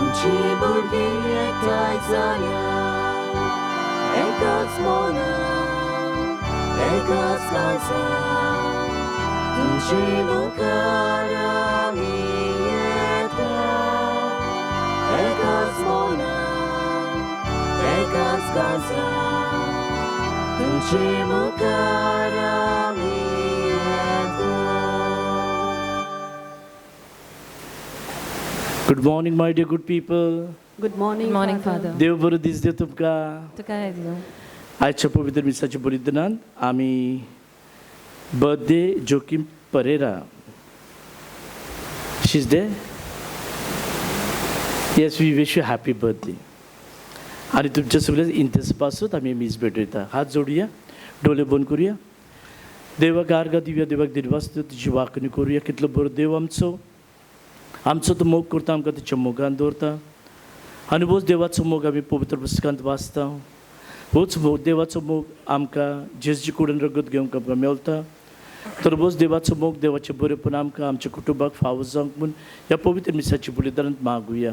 तुमची भुरगीं एकठांय जाल्या एकाच मनान एकाच काळजान तुमची मुखार आमी येता एकाच मनान एकाच काळजान तुमची मुखार आमी येता. Good morning, my dear good people. Good morning. Good morning, Father. देव बरो दीस दिवं तुमकां. तुका दिवं. आयच्या पवित्र मिसाच्या बलिदानांत आमी birthday Joaquim Pereira. She's there? Yes, we wish you happy birthday. आनी तुमच्या सगळ्या इंतेस पासून आमी मीस भेटयता. हात जोडुया, डोळे बंद करुया. देवाक आर्गां दिवया, देवाक दिर्वास तुजी वाकणी करुया. कितलो बरो देव आमचो. आमचो तो मोग करता, आमकां तेच्या मोगान दवरता. आनी होच देवाचो मोग आमी पवित्र पुस्तकांत वाचता. होच मोग, देवाचो मोग आमकां जेजू कुडीन रगत घेवंक आमकां मेळटा. तर होच देवाचो मोग, देवाचें बरेपण आमकां आमच्या कुटुंबाक फावो जावंक म्हूण ह्या पवित्र मिसाची बलिदानांत मागुया.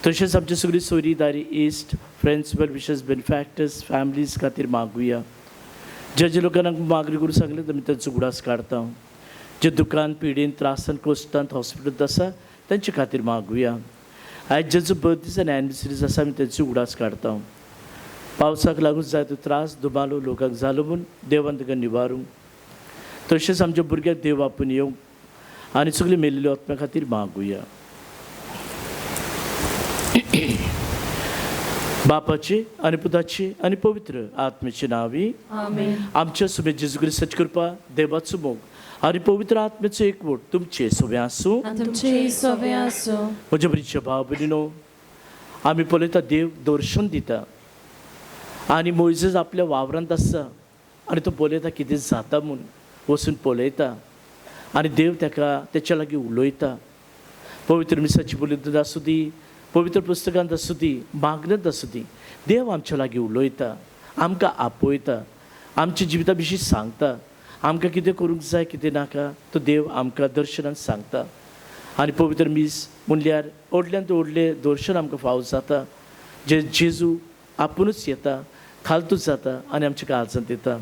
तशेंच आमची सगळी सोयरी दारी, इश्ट, friends, well wishers, benefactors, families खातीर मागुया. जे जे लोकांक मागणी करूं सांगलें, आमी तांचो उगडास काडता. जे दुकान, पिडेन, त्रासान, कोश्टांत, हॉस्पिटलांत आसा, तेंचे खातीर मागुया. आयज जेजो बर्थडेज आनी एनिवर्सरीज आसा, आमी तेंचो उगडास काडता. पावसाक लागून जायतो त्रास दुबालो लोकांक जालो म्हूण देवान तांकां निवारूंक. तशेंच आमच्या भुरग्याक देव आपूण येवंक आनी सगळे मेल्ल्या आत्म्या खातीर मागुया. बापाची आनी पुताची आनी पवित्र आत्म्याची नांवी. आमेन. आमच्या सुबें जेजू क्रिस्ताची कृपा, देवाचो मोग आनी पवित्र आत्म्याचो एकवट तुमचे सोबें आसूं. आनी तुमचे सोबे आसूं. म्हज्या बरीच्या भाव भयणीनो, आमी पळयता देव दर्शन दिता आनी मोयजेस आपल्या वावरांत आसा आनी तो पळयता कितें जाता म्हूण. वचून पळयता आनी देव ताका तेच्या लागीं उलयता. पवित्र मिसाची बलिदान आसूं दी, पवित्र पुस्तकांत आसूं दी, मागण्यांत आसूं दी, देव आमच्या लागीं उलयता, आमकां आपयता, आमच्या जिविता विशीं सांगता. आमकां कितें करूंक जाय, कितें नाका, तो देव आमकां दर्शनान सांगता. आनी पवित्र मीस म्हणल्यार व्हडल्यान व्हडलें दर्शन आमकां फावो जाता, जे जेजू आपुनूच येता, खालतूच जाता आनी आमच्या काळजांत येता.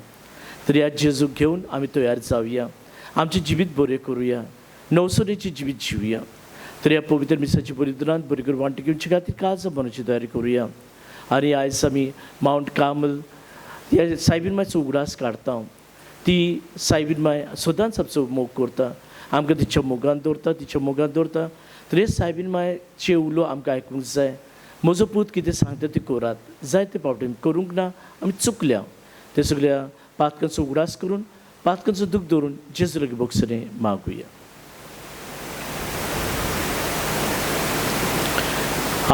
तर ह्या जेजूक घेवन आमी तयार जावया, आमचें जिवीत बरें करुया, नवसणेचें जिवीत जिवया. तर ह्या पवित्र मिसाची बलिदानांत बरी करून वांटो घेवचे खातीर काळजां मनाची तयारी करुया. आनी आयज आमी मावंट कार्मल ह्या सायबीन मायचो उगडास काडता. ती सायबीन माय सदांच आमचो मोग करता, आमकां तिच्या मोगान दवरता, तिच्या मोगान दवरता. तर हे सायबीन मायचे उलो आमकां आयकूंक जाय. म्हजो पूत कितें सांगता तें करात. जायते फावटी करूंक ना, आमी चुकल्या. ते सगळ्या पातकांचो उगडास करून, पातकांचो दूख दवरून जेजू लागीं भोगसणें मागुया.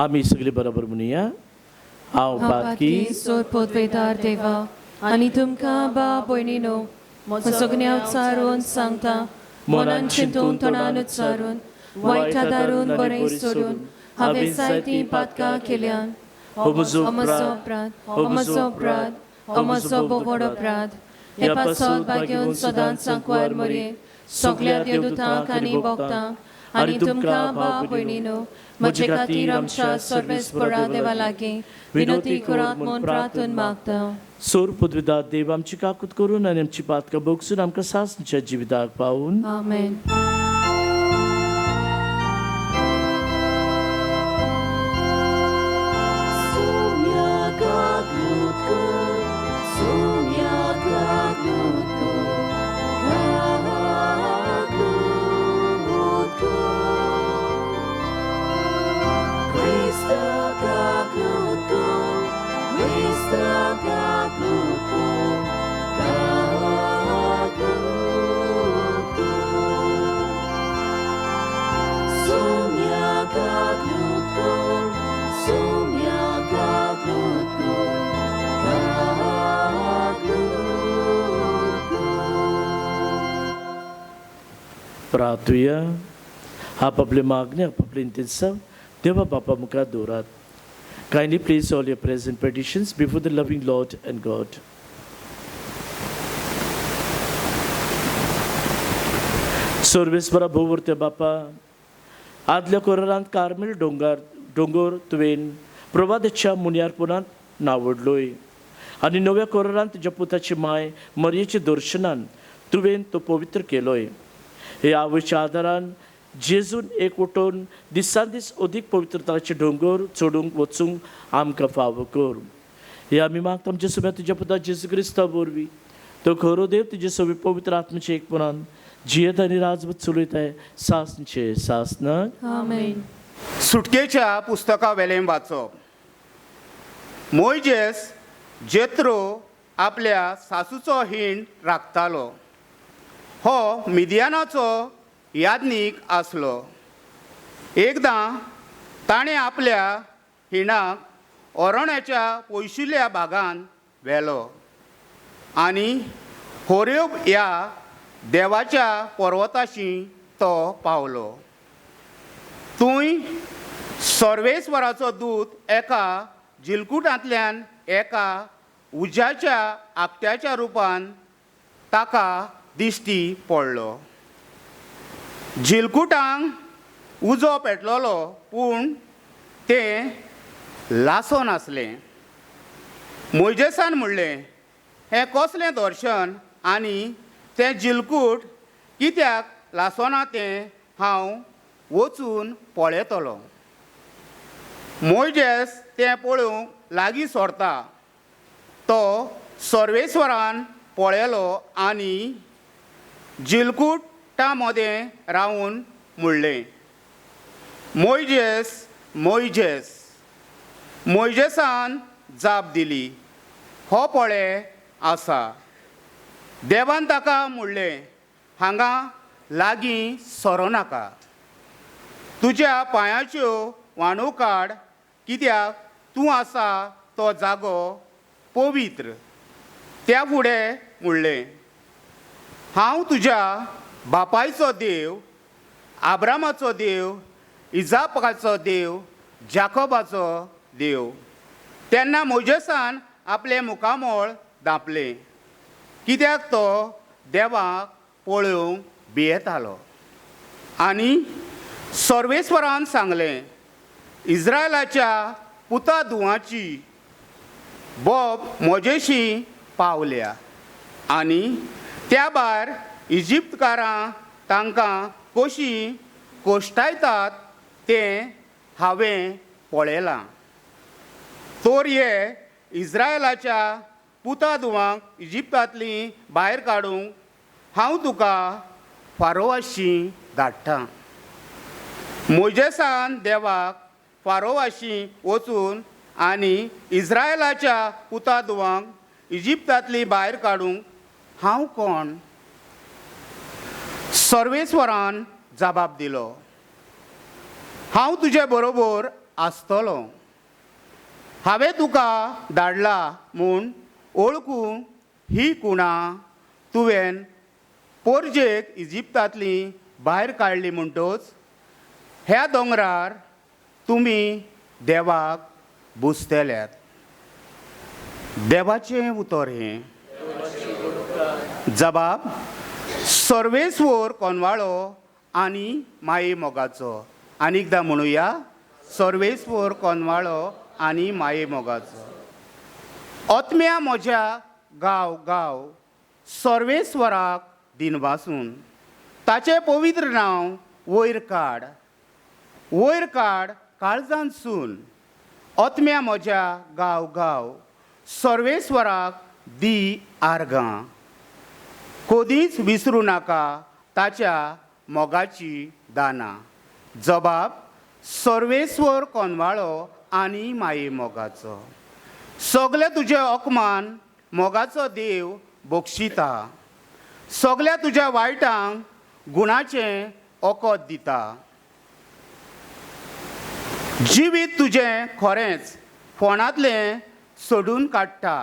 आमी सगळे बरोबर म्हणुया, हांव पातकी. सोर पोतवेदार देवा आनी तुमकां बा भयणीनो, सगळ्या उच्चारून सांगता, मनान चिंतून, तोंडान उच्चारून, वायट आदारून, बरें सोडून हांवें जायतीं पातकां केल्यान. हो म्हजो हो म्हजो अपराध, अपराध, हो म्हजो अपराध, हो म्हजो बोवड अपराध. हे पासत भाग्योन सदांच सांकवार मरे, सगळ्या देवदूतांक आनी भक्तांक आनी तुमकां बा भयणीनो, म्हजे खातीर आमच्या सर्वेस्परा देवा लागीं विनोती करात म्हूण प्रार्थन मागता. सोर पदवीदार देव आमची काकूत करून आनी आमची पातकां भोगसून आमकां सासच्या जिविताक पावून. आमेन. Sumya kaglutko, sumya kaglutko, kaglutko. Krista kaglutko, Krista kaglutko, kaglutko. Sumya kaglutko, sumya kaglutko, kaglutko. प्रार्थुया. आपापले मागणे, आपापले इंतेसांव देवा बापा मुखार दवरात. Kindly place all your present petitions before the loving Lord and God. सर्वेस्परा भोवरत्या बापा, आदल्या कोरारांत कार्मेल दोंगर दोंगोर तुवें प्रभातेच्या मुनियारपणांत नावडलोय आनी नव्या कोरारान तुज्या पुताची माय मरयेच्या दर्शनान तुवें तो पवित्र केलोय. हे आवयच्या आदारान जेजून एक उठोवन दिसान दीस अदीक पवित्रताचे दोंगोर चडूंक वचूंक आमकां फावो कर. हे आमी मागता आमच्या सुम्या तुज्या पुता जेजू क्रिस्ता वरवीं, तो खरो देव तुजे सगळे पवित्र आत्माचे एकपणान जियेत आनी राजवत चलयताय सासचे सासना. आमेन. सुटकेच्या पुस्तका वेलें वाचप. मोयजेस जेत्रो आपल्या सासूचो हीण राखतालो. हो मिदियानाचो याज्ञीक आसलो. एकदां ताणें आपल्या हिणाक ओरण्याच्या पयसुल्ल्या भागान व्हेलो आनी होरेब ह्या देवाच्या पर्वताशी तो पावलो. थंय सर्वेस्वराचो दूत एका जिलकुटांतल्यान एका उज्याच्या आपट्याच्या रुपान ताका दिश्टी पडलो. जिलकुटांक उजो पेटलोलो पूण तें लासो नासलें. मोयजेसान म्हणलें, हें कसलें दर्शन आनी तें जिलकूट कित्याक लासोना तें हांव वचून पळयतलो. मोयजेस तें पळोवंक लागीं सरता तो सर्वेस्वरान पळयलो आनी जिलकुटा मदें रावून म्हणलें, मोयजेस मोयजेस. मोयजेसान जाप दिली, हो पळे आसा. देवान ताका म्हणलें, हांगा लागीं सरो नाका, तुज्या पांयाच्यो व्हाणो काड, कित्याक तूं आसा तो जागो पवित्र. त्या फुडें म्हणलें, हांव तुज्या बापायचो देव, आब्रामाचो देव, इजापाचो देव, जाकोबाचो देव. तेन्ना मोजेसान आपलें मुखामळ धांपलें, कित्याक तो देवाक पळोवंक भियेतालो. आनी सर्वेस्वरान सांगलें, इज्रायलाच्या पुता धुवांची बोब म्हजेशी पावल्या आनी त्या भायर इजिप्तकारां तांकां कशीं कोश्टायतात तें हांवें पळयलां. तर ये इज्रायलाच्या पुता धुवांक इजिप्तांतलीं भायर काडूंक हांव तुका फारोवाशी धाडटा. मोजेसान देवाक फारोवाशी वचून आनी इज्रायलाच्या पुता धुवांक इजिप्तांतलीं भायर काडूंक हांव कोण? सर्वेस्वरान जबाब दिलो, हांव तुजे बरोबर आसतलो. हांवें तुका धाडला म्हूण वळखूंक ही कुणां तुवें पोरजेक इजिप्तांतली भायर काडली म्हणटच ह्या दोंगरार तुमी देवाक बुजतल्यात. देवाचें उतर हें. जबाब सर्वेस्वर कोनवाळो आनी माये मोगाचो. आनी एकदां म्हणुया, सर्वेस्वर कोनवाळो आनी माये मोगाचो. आत्म्या म्हज्या गांव गांव सर्वेस्वराक दिनवासून ताचें पवित्र नांव वयर काड, वयर काड काळजांतसून. आत्म्या म्हज्या गांव गांव सर्वेस्वराक दी आर्गां, कदींच विसरूं नाका ताच्या मोगाची दानां. जबाब सर्वेस्वर कोनवाळो आनी माये मोगाचो. सगळे तुजे अकमान मोगाचो देव बक्षिता, सगळ्या तुज्या वायटांक गुणाचें ओकद दिता. जिवीत तुजें खरेंच फोणांतलें सोडून काडटा,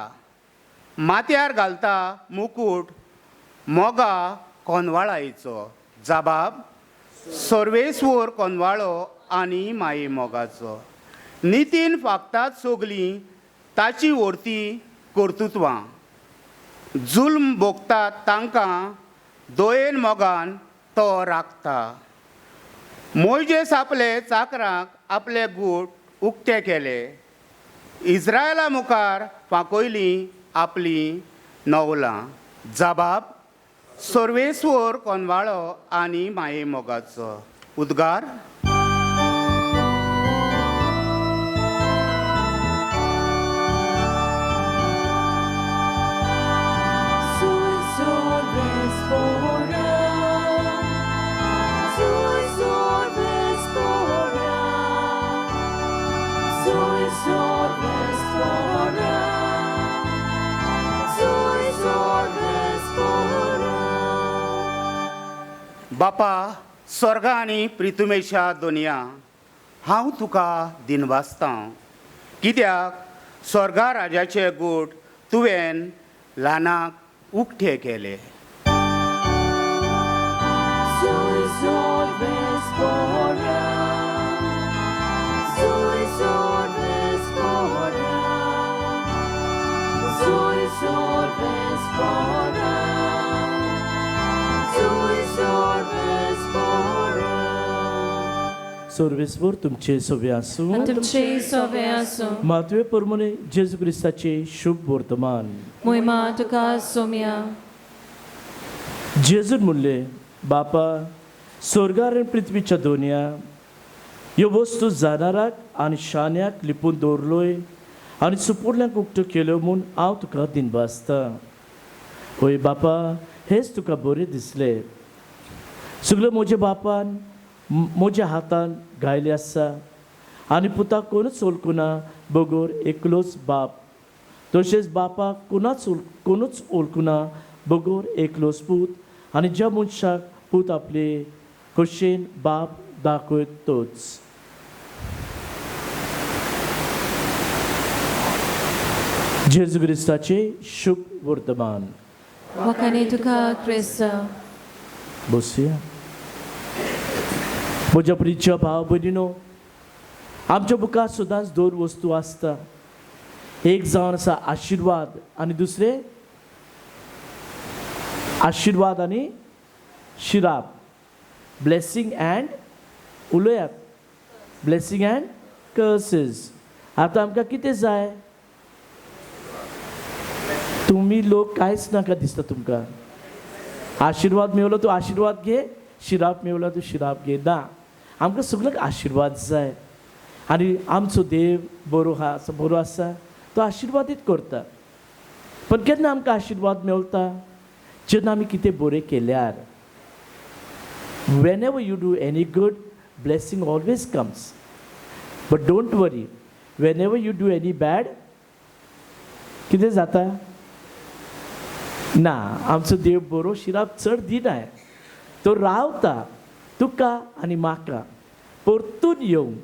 माथ्यार घालता मुकूट मोगा कोनवाळायचो. जबाब सर्वेस्वर कोनवाळो आनी माये मोगाचो. नितीन फागतात सगलीं ताची व्हरती कर्तृत्वां, जुल्म भोगतात तांकां दयेन मोगान तो राखता. मोयजेस आपले चाकरांक आपले गूट उक्ते केले, इस्रायला मुखार फांकयलीं आपलीं नवलां. जबाब सर्वेस्वर कोनवाळो आनी माये मोगाचो. उद्गार. बापा स्वर्गा आनी प्रितुमेशा दोनया, हांव तुका दिनवासतां कित्याक स्वर्गा राजाचे गूट तुवें ल्हानाक उक्ते केले. सर्वेस्वर तुमचे सोबे आसूं, तुमचे सोबे आसूं. मातवे प्रमाणे जेजू क्रिस्ताचे शुभ वर्तमान. मोहिमा तुका सोम्या. जेजून म्हणले, बापा स्वर्गार आनी पृथ्वीच्या दोनया ह्यो वस्तू जाणाराक आनी शाण्याक लिपून दवरलोय आनी सुपुरल्यांक उक्त्यो केल्यो म्हूण हांव तुका दिनवासता. हय बापा, हेच तुका बरें दिसलें. सगळें म्हज्या बापान म्हज्या हातान गायलें आसा आनी पुताक कोणूच वळखुना बगर एकलोच बाप, तशेंच बापाक कोणूच वळखुना बगर एकलोच पूत, आनी ज्या मनशाक पूत आपले खोशेन बाप दाखयत तोच. जेजू क्रिस्ताचें शुभ वर्तमान. वखाने तुका क्रिस्त. बसया. म्हज्या प्रिच्या भाव भयणीनो, आमच्या मुखार सदांच दोन वस्तू आसता. एक जावन आसा आशिर्वाद आनी दुसरें आशिर्वाद आनी शिराप, ब्लेसींग अँड उलयात, ब्लेसींग अँड कर्सीस. आतां आमकां कितें जाय? तुमी लोक कांयच नाका दिसता तुमकां. आशिर्वाद मेवलो तूं आशिर्वाद घे, शिराप मेवलो तूं शिराप घे. ना, आमकां सगळ्यांक आशिर्वाद जाय आनी आमचो देव बरो आसा, बरो आसा, तो आशिर्वादीत करता. पण केन्ना आमकां आशिर्वाद मेळटा? जेन्ना आमी कितें बरें केल्यार. Whenever you do any good, blessing always comes. But don't worry, whenever you do any bad, कितें जाता? ना, आमचो देव बरो शिराप चड दिनाय. तो रावता तुका आनी म्हाका परतून येवंक,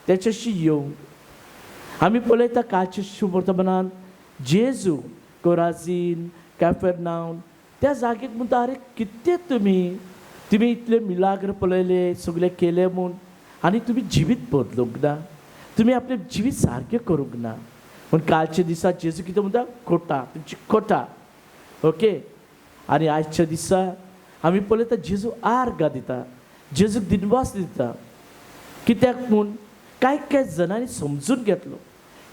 तेच्याशी येवंक. आमी पळयता कालच्या शुभ वर्तमानान जेजू कोराझीन कॅफेरनावन त्या जागेक म्हणटा, आरे कितें तुमी तुमी इतले मिलाग्र पळयले, सगळें केलें म्हूण, आनी तुमी जिवीत बदलूंक ना, तुमी आपलें जिवीत सारकें करूंक ना. पूण कालच्या दिसा जेजू कितें म्हणटा? कोटा, तुमची कोटा. ओके. आनी आयच्या दिसा आमी पळयता जेजू आर्गां दिता, जेजूक दिनवास दिता. कित्याक म्हूण कांय कांय जणांनी समजून घेतलो,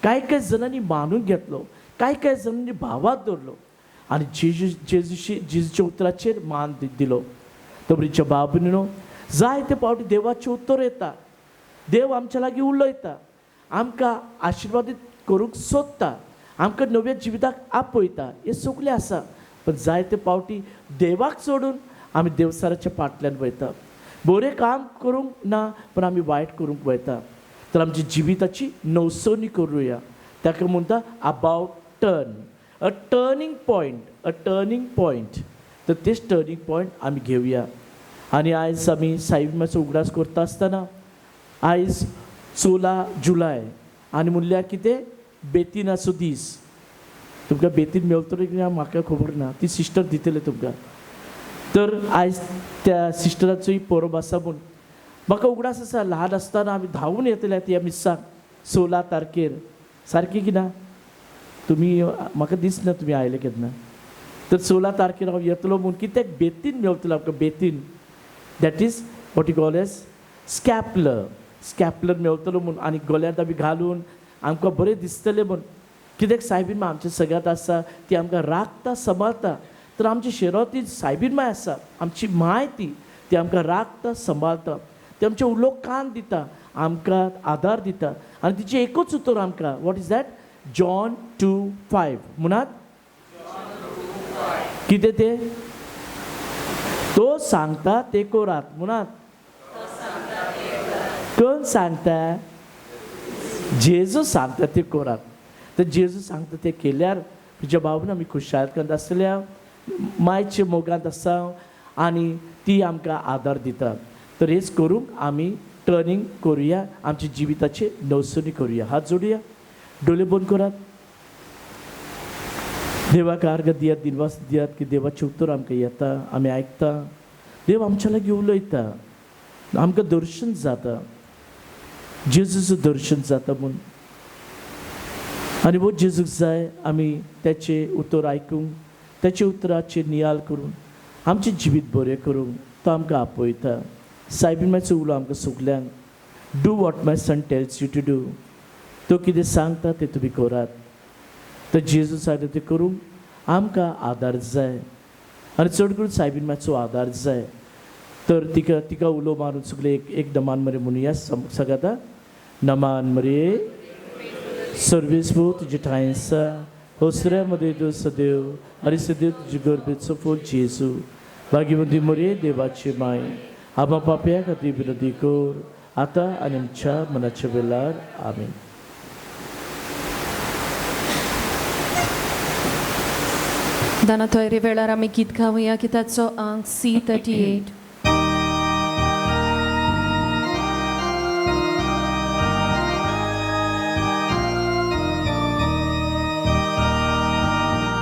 कांय कांय जणांनी मानून घेतलो, कांय कांय जणांनी भावात दवरलो आनी जेजू जेजूशी जेजूच्या उतराचेर मान दिलो. तबरीच्या भाव भयणीनो, जायते फावटी देवाचें उतर येता, देव आमच्या लागीं उलयता, आमकां आशिर्वादीत करूंक सोदता, आमकां नव्या जिविताक आपयता, हें सगळें आसा. पण जायते फावटी देवाक सोडून आमी देवसाराच्या फाटल्यान वयता. बरें काम करूंक ना पण आमी वायट करूंक वयता. तर आमच्या जिविताची नवसणी करुया. ताका म्हणटा about turn, a turning point, a turning point. तर तेच टर्नींग पॉयंट आमी घेवया. आनी आयज आमी साईमाचो उगडास करता आसतना आयज 16 जुलय आनी म्हणल्यार कितें बेतीनाचो दीस. तुमकां बेतीन मेळटलो की ना म्हाका खबर ना, ती सिस्टर दितले तुमकां. तर आयज त्या सिस्टराचोय परब आसा म्हूण म्हाका उगडास आसा, ल्हान आसतना आमी धांवून येतले त्या मिसाक 16 तारखेर. सारकें की ना? तुमी म्हाका दिसना तुमी आयले केन्ना. तर 16 तारखेर हांव येतलो म्हूण कित्याक बेतीन मेळटलो आमकां बेतीन, that is what you call as scapular. स्कॅपलर मेवतलो म्हूण आनी गोल्यांत आमी घालून आमकां बरें दिसतलें म्हूण. कित्याक सायबीन माय आमच्या सगळ्यांत आसा, ती आमकां राखता सांबाळता. तर आमची शेरो ती सायबीन माय आसा, आमची माय ती, ती आमकां राखता सांबाळता, ती आमचे उलो कान दिता, आमकां आदार दिता. आनी तिचें एकूच उतर आमकां, what is that? John 2:5 म्हणात कितें तें? तो सांगता ते कोरात म्हणात. कोण सांगता? जेजू सांगता ते कोरात. तर जेजू सांगता ते केल्यार तुज्या बाबून आमी खुशाल करत आसल्या मायच्या मोगांत आसा आनी ती आमकां आदार दिता. तर हेच करूंक आमी टर्निंग करुया, आमच्या जिविताचे नवसणी करुया. हात जोडुया, डोळे बंद करात. देवाक आर्ग दियात, दिनवास दियात की देवाचें उतर आमकां येता, आमी आयकता. देव आमच्या लागीं उलयता, आमकां दर्शन जाता, जेजूचो दर्शन जाता म्हूण. आनी वो जेजूक जाय आमी तेचें उतर आयकूंक, तेच्या उतराचेर नियाल करून आमचें जिवीत बरें करूंक तो आमकां आपयता. सायबीन मायचो उलो आमकां सगल्यांक, do what my son tells you to do. तो कितें सांगता तें तुमी करात. तर जेजू सांगता तें करूंक आमकां आदार जाय आनी चड करून सायबीन मायचो आदार जाय. तर तिका तिका उलो मारून सगळे एक एक नमान मरे म्हणुया सगळ्या. नमान मरे सर्वेस्पू तुजी ठांय आसा, होसऱ्या मदें तूं सदैव आनी सदैव तुजी गर्भेचो फूल जेजू. भाग्यवंती मरे देवाची माय, आमा पापया खातीर विनंती कर आतां आनी आमच्या मनाच्या वेळार. आमीन. दाना तयारी वेळार आमी गीत गावया की ताचो आंक C38.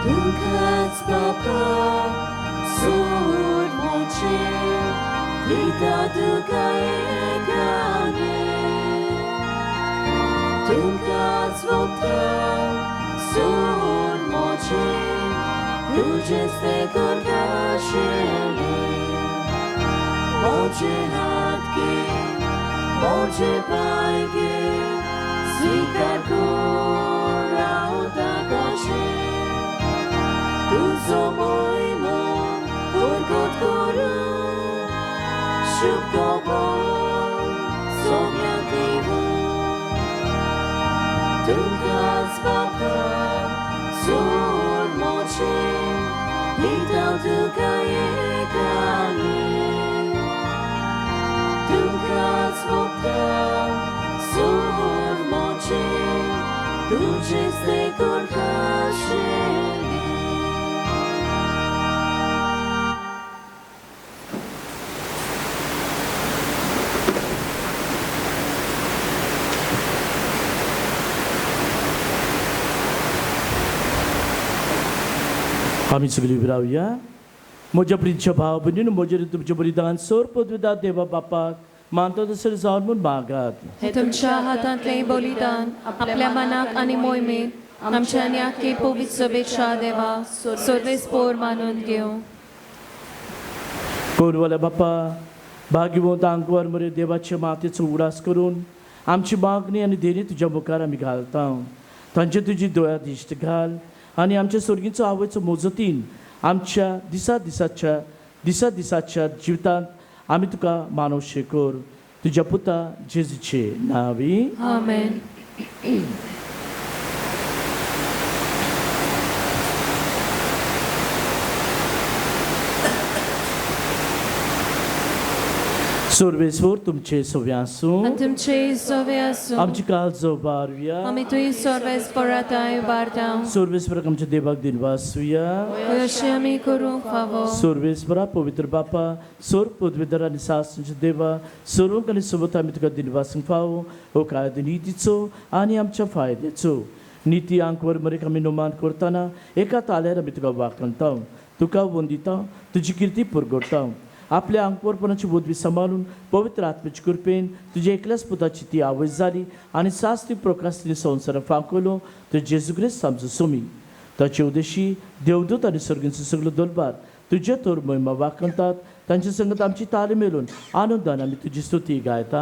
तुकाच बापा सूर मोचे दिता तुका एकाने, तुकाच वता सूर मोचे तुझेच ते करकाशेले. मोचे हात घे, मोचे पांय घे, स्वीकार कर रावता कशें. तुजो मोहिमो पुरगत करूं, शुभ खबर सगळ्यांक दिवूं. तुकाच बापा सूर मोचे दिता तुका एकाने, तुकाच वता सूर मोचे तुझेच ते करकाशेले. आमी सगळीं उबी रावया. म्हज्या प्रिच्या भाव भयणीन म्हजेर तुमचें बलिदान सोर पदवीदार देवा बापाक मानता तशें जावन म्हूण मागात. हे तुमच्या हातांतलें बलिदान आपल्या मनाक आनी मोहिमेत आमच्या आनी आख्खे पवित्र सभेच्या देवा सर्वेस्पोर मानून घेवं. कोरवाल्या बापा, भाग्यवंत आंकवार मरे देवाचे मातेचो उडास करून आमची मागणी आनी देणी तुज्या मुखार आमी घालता. तांचे तुजी दोळ्या दिश्ट घाल आनी आमच्या सोर्गीचो आवयचो मोजतीन आमच्या दिसा दिसाच्या दिसा दिसाच्या जिवितांत आमी तुका मानवशे कर. तुज्या पुता जेजूचे नांवी. आमेन. सर्वेस्वर तुमचे सव्या आसूं. आनी तुमचे सवे आसूं. आमची काळजो बारया. आमी तुय सर्वेस्पराताय वारता. सर्वेस्वराक आमच्या देवाक दिनवासुया. अशें आमी करूंक फावो. सर्वेस्वरा पवित्र बापा, सोर पदवीधर आनी सासणच्या देवा, सर्वंक आनी सोबत आमी तुका दिनवासूंक फावो. हो कायदो नितीचो आनी आमच्या फायद्याचो. निती आंकवर मरेक आमी नुमान करतना एका ताल्यार आमी तुका वाखणता, तुका वंदिता, तुजी किर्ती पुरगोडटा. आपल्या आंकवरपणाची वदवी सांबाळून पवित्र आत्म्याचे कृपेन तुज्या एकल्याच पुताची ती आवय जाली आनी सास ती प्रकाश संवसाराक फांकवलो तो जेजू क्रिस्त आमचो सोमी. ताचे उद्देशी देवदूत आनी सर्गींचो सगलो दरबार तुजे तर महिमा वाखणतात. तांचे संगत आमची ताली मेळून आनंदान आमी तुजी स्तुती गायता.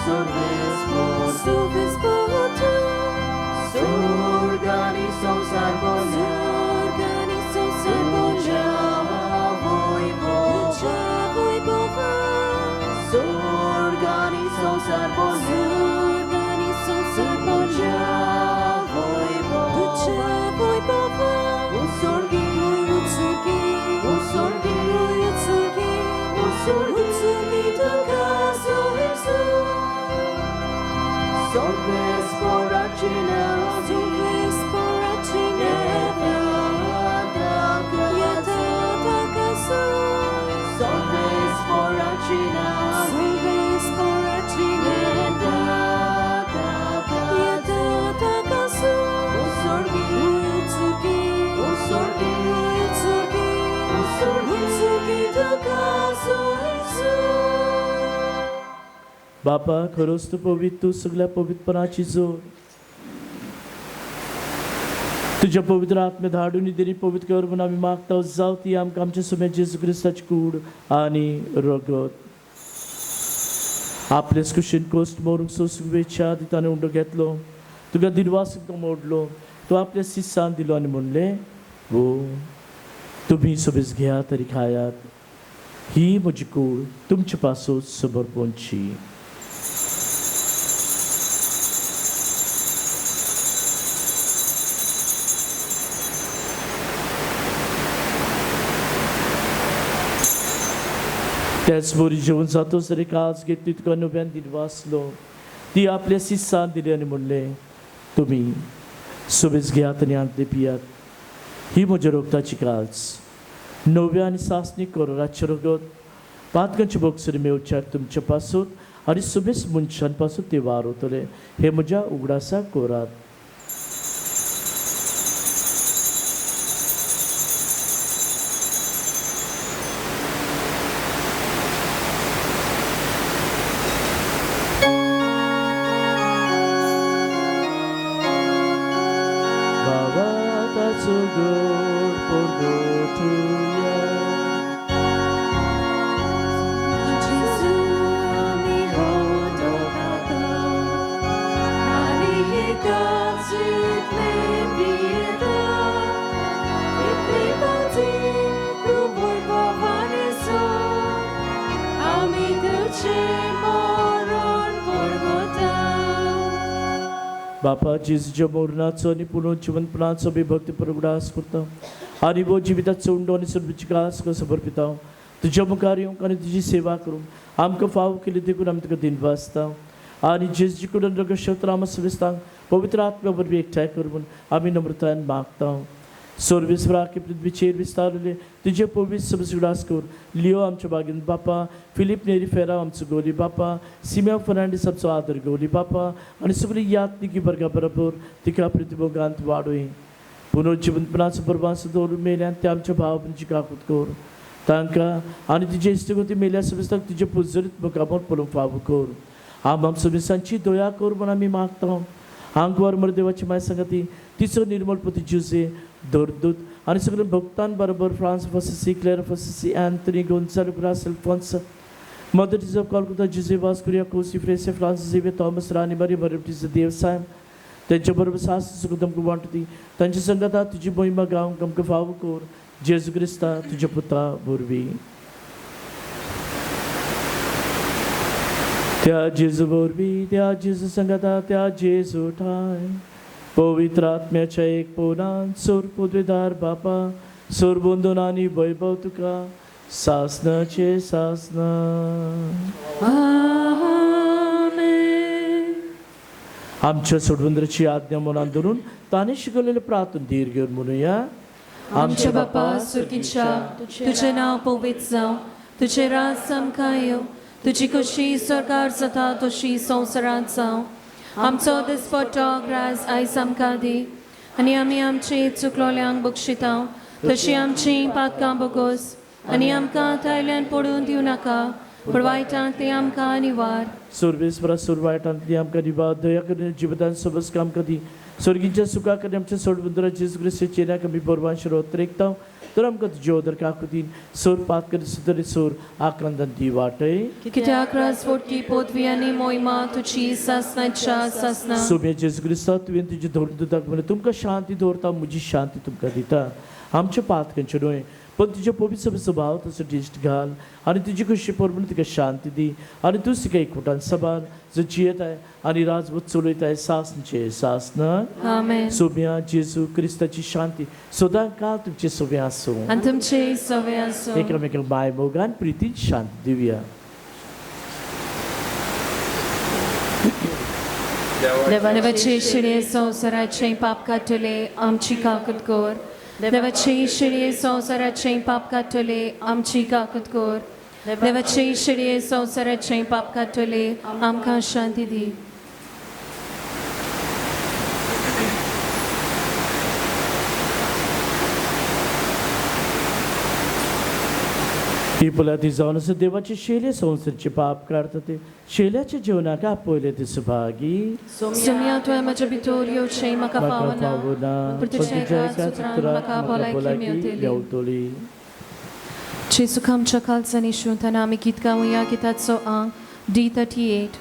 Survis por tu, Surgani संसार बोल्या, surgani संसार बोल्या, तुझ्या तुझ्या वैभवा, सुर्गानी संसार बोल्या, surgani संसार बोल्या, तुझ्या तुझ्या वैभवा, उत्सर्गी, उत्सर्गी, उत्सर्गी, उत्सर्गी, उत्सर्गी, उत्सर्गी तुका सुहेसू, Solves poracina, survis poracina, yata takasu, Solves poracina, survis poracina, yata takasu, Utsurgi, utsurgi, Utsurgi, utsurgi, utsurgi तुका सुहेसू. बापा खरोच तूं पवित्र, तूं सगळ्या पवित्रपणाची जोड. तुज्या पवित्र आत्मे धाडून दिली पवित्र कर म्हणून आमी मागता. जावं ती आमकां आमच्या सुम्या जेजू क्रिस्ताची कूड आनी रगत. आपलेच कुशीन कोस्ट मरूंक सोसूंक वेच्या आदी ताणें उंडो घेतलो, तुका दिनवास तो मोडलो, तो आपल्या शिसान दिलो आनी म्हणलें, वो तुमी सोबीस घेयात आनी खायात, ही म्हजी कूड तुमचे पासून समर्पणची. त्याच बरी जेवण जातोच तरी काज घेतली, तुका नव्यान दिनवासलो, ती आपल्या शिसान दिली आनी म्हणलें, तुमी सोबीस घेयात आनी आंतले पियात, ही म्हज्या रोगताची काज, नव्या आनी सासणी कोरोराचें रगत, पातकांचे बोगसर मेवच्याक तुमचे पासून आनी सोबीस मनशां पासून ते वारवतले, हे म्हज्या उगडासाक कोरात. बाबा ताचो गोड परगटुया. जेजू आमी होतो खातो, आनी हे काचीतले पियेता, इतले पावटी तूं वैभवान सो, आमी तुजें मरण परगटा. बापा जेजूच्या मरणाचो आनी पुनर्जिवनपणाचो बी भक्ती उगडास करता आनी वो जिविताचो उंडो आनी सर्वीची कास समर्पिता. तुज्या मुखार येवंक आनी तुजी सेवा करूंक आमकां फाव केली देखून आमी तुका दिनवासता. आनी जेजू कडून रगत आमा सविस्तांक पवित्र आत्म्या वरवीं एकठांय कर म्हूण आमी नम्रतायेन मागता. सर्वेस्वरा की पृथ्वीचेर विस्तारले तुजे पवित्र समज उगडास कर. लियो आमच्या बागेन बापा, फिलीप नेरी फेराव आमचो गोली बापा, सिम्या फर्नांडीस आमचो आदर गोली बापा, आनी सगळी यात्निकी वर्गा बरोबर तिका प्रतिभोगांत वाडोय. पुनर्जिवनपणाचो बरबास दवरून मेल्यान ते आमच्या भाव भयणीची काकूत कर. तांकां आनी तुजे इश्टगती मेल्या समेस्तांक तुजे पुजरीत मुखामोर पळोवंक फावो कर. आम आम समेस्तांची दया कर म्हूण आमी मागता. आंकवार मरदेवाची माय सांगती तिचो निर्मल पती जुजे दरदूत आनी सगळ्या भक्तां बरोबर France फसिसी, Kler फसिसी, Anthony Gonzalo, Grace Alphonse, Mother Teresa of Calcutta, Jose Vaz, Kuriakose, Fresia, Francis Xavier, Thomas Rani, Maria Baptista Dev Saheb त्यांच्या बरोबर सास सुख आमकां वांटू दी. तांच्या संगता तुजी मोहिमा गावंक आमकां फावो कर. जेजू क्रिस्ता तुज्या पुता वरवीं. त्या जेजू वरवीं, त्या जेजू संगता, त्या जेजू ठाय पवित्र आत्म्याच्या एक पोनान सोर पदवेदार बापा, सोर बंधून आनी वैभव तुका सासनाचे सासना. आमेन. आमच्या सोडवंद्राची आज्ञा मनात धरून ताणें शिकवलेले प्रार्थना धीर घेवन म्हणुया. आमच्या बापा सुर्गीच्या, तुजें नांव पवित्र जावं, तुजें राज आमकां येवं, तुजी खोशी सरकार जाता तशी संवसारांत जावं. आमचो दिसपट्टो ग्रास आयज आमकां दी, आनी आमी आमची चुकलोल्यांक बक्षिता तशी आमची पातकां बोगोस, आनी आमकां थायल्यान पडून दिवं नाका, पूण वायटांतली आमकां निवार. सुर्वेस्वरा सुरवायटांतली आमकां निवार, दया करून जिवितान सबस काम करी स्वर्गीच्या सुखा करी आमच्या सोडबंदरा जेजू क्रिस्ती चेन्याक आमी बरवान शिरोत रेखता तर आमकां तुजे ओदर काकुतीन सोर पात करी सुदरी सोर आक्रांतान दी वाटय. कित्याक राजवटी पदवी आनी मोहिमा तुजी सासनाच्या सासना. सोम्या जेजू क्रिस्ता, तुवें तुजे धरून दुदाक म्हणलें तुमकां शांती दवरता, म्हजी शांती तुमकां दिता. आमच्या पातकांचे न्हय पण तुज्या पवित्र स्वभाव तसो दिश्ट घाल आनी तुजी खुशी प्रमाण तुका शांती दी आनी तूं तिका एकवटान सबार जो जियेताय आनी राजवत चलयताय सासनचे सासना. आमेन. सोम्या जेजू क्रिस्ताची शांती सदां काल तुमचे सोबे आसूं. आनी तुमचे सवे आसूं. एकामेकांक माय मोगान प्रितीन शांती दिवया. देवाचे शिळे संवसाराचें पाप काडटले आमची काकूत कर. देवाचे शिळे संवसाराचें पाप काडटले आमची काकूत कर. देवाचे शिळे संवसाराचें पाप काडटले आमकां शांती दी. ती पळय ती जावन आसा देवाचे शेले संवसारचे पाप काडटा ते शेल्याच्या जेवणाक आपयले ते सुभागी. सुम्या तुवें म्हज्या भितर येवचें म्हाका म्हाका फावना, पावना, पूण तुज्या एका सुत्रान म्हाका भलायकी मेवतली. मेवतली. जेजू आमच्या कालचांनी शिंवतना आमी गीत गावया. गिताचो आंक D38.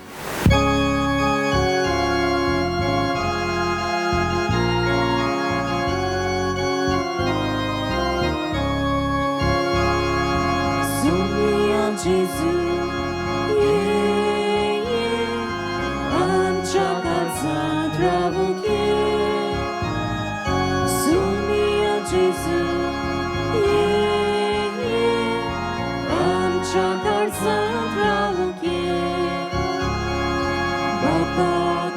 Soumia Gesù, yeah, yeah, आमच्या काळजांत रावूंक ये. Soumia Gesù, yeah, yeah, आमच्या काळजांत रावूंक ये. बापा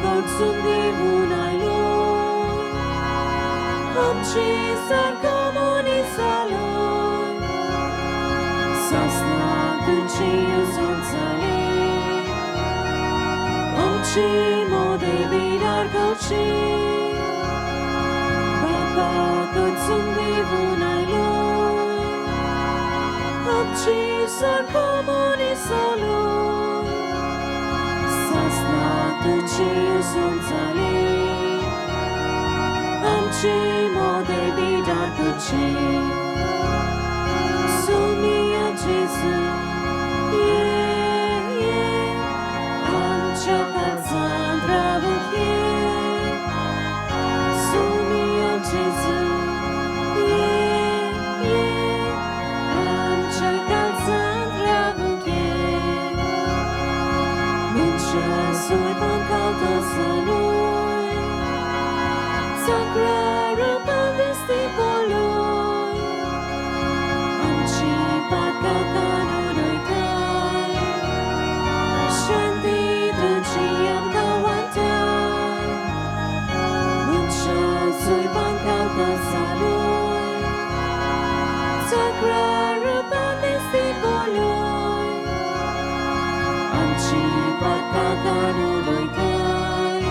कडसून देवून आयलो, आमचे सारको मनीस जालो. सासना तुजी येवजण जाली, आमचे मोदे बिरार गावचे. बापा कडसून देवून आयलो, आमचे सारको मनीस जालो. सासना तुजी येवजण जाली, आमचे मोदे बिरार गावचे. Soumia Gesù, yeah, yeah, आमच्या काळजांत रावूंक ये. Soumia Gesù, yeah, yeah, आमच्या काळजांत रावूंक ये. मनशां सोयपान कावतो न्हय, सगळ्या रुपान दिसती पळय. आमची पातकां काडून वयताय, शांती तुजी आमकां वांटाय. मनशां सोयपान कावतो न्हय, सगळ्या रुपान दिसती पळय. आमची पातकां काडून वयताय,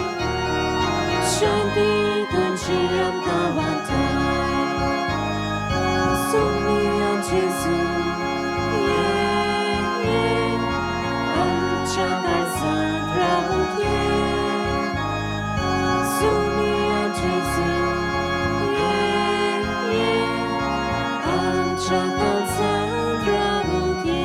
शांती तुजी आमकां वांटाय. Soumia Gesù, yeah, yeah, आमच्या काळजांत रावूंक ये. Soumia Gesù, yeah, yeah, आमच्या काळजांत रावूंक ये.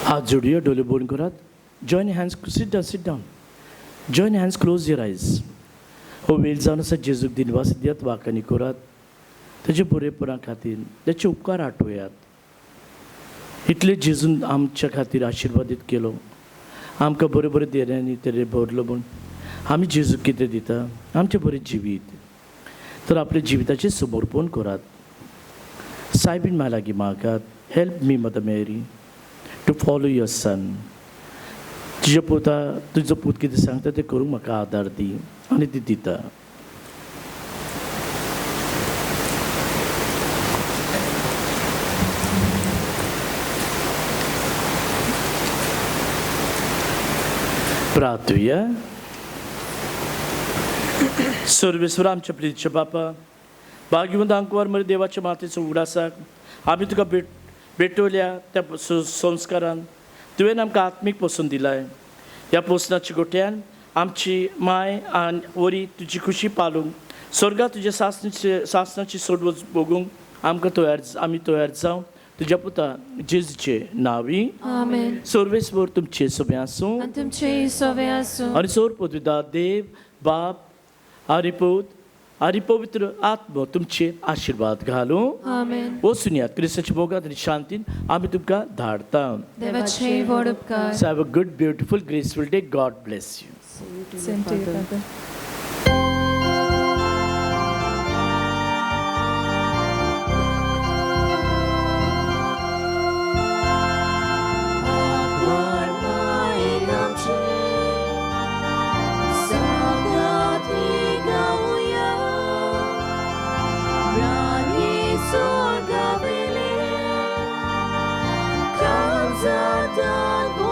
हात जोडया, डोळे बंद करात. Join hands, sit down, sit down. Join hands, close your eyes. हो वेळ जावन आसा जेजूक दिनवास दियात, वाकांनी करात तेजे बरेपणा खातीर, तेचे उपकार आठोयात. इतले जेजून आमच्या खातीर आशिर्वादीत केलो, आमकां बरें बरें देण्यांनी तेरे भरलो म्हूण आमी जेजूक कितें दिता? आमचें बरें जिवीत. तर आपल्या जिविताचें समर्पण करात. सायबीन माय लागीं मागात, help me mother Mary to follow your son. तुज्या पुता, तुजो पूत कितें सांगता तें करूंक म्हाका आदार दी. आनी ती दिता. प्रार्थुया. सर्वेस्वर आमच्या प्रितीच्या बापा, भाग्यवंत आंकवार मरे देवाच्या मातेचो उगडासाक आमी तुका भेटवल्या त्या संस्कारान तुवें आमकां आत्मीक पोसून दिलाय. ह्या पोसनाच्या गोट्यान आमची माय आनी वरी तुजी खुशी पालूंक, स्वर्गात तुज्या सासणाची सोडवच भोगूंक आमकां तयार, आमी तयार जावं. तुज्या पुता जेजूचे नांवी. आमेन. सर्वेस्वर तुमचे सोबे आसूं. आनी तुमचेय सोवे आसूं. आनी सोर पदुदा देव बाप आनी पूत आनी पवित्र आत्मो तुमचे आशिर्वाद घालूं. आमेन. वचून क्रिस्ताच्या मोगात आनी शांतीन आमी तुमकां धाडता. देवाचे व्हड उपकार. So have a good, beautiful, graceful day. God bless you. Same to you, Father. Sorgavile, Kanzatan.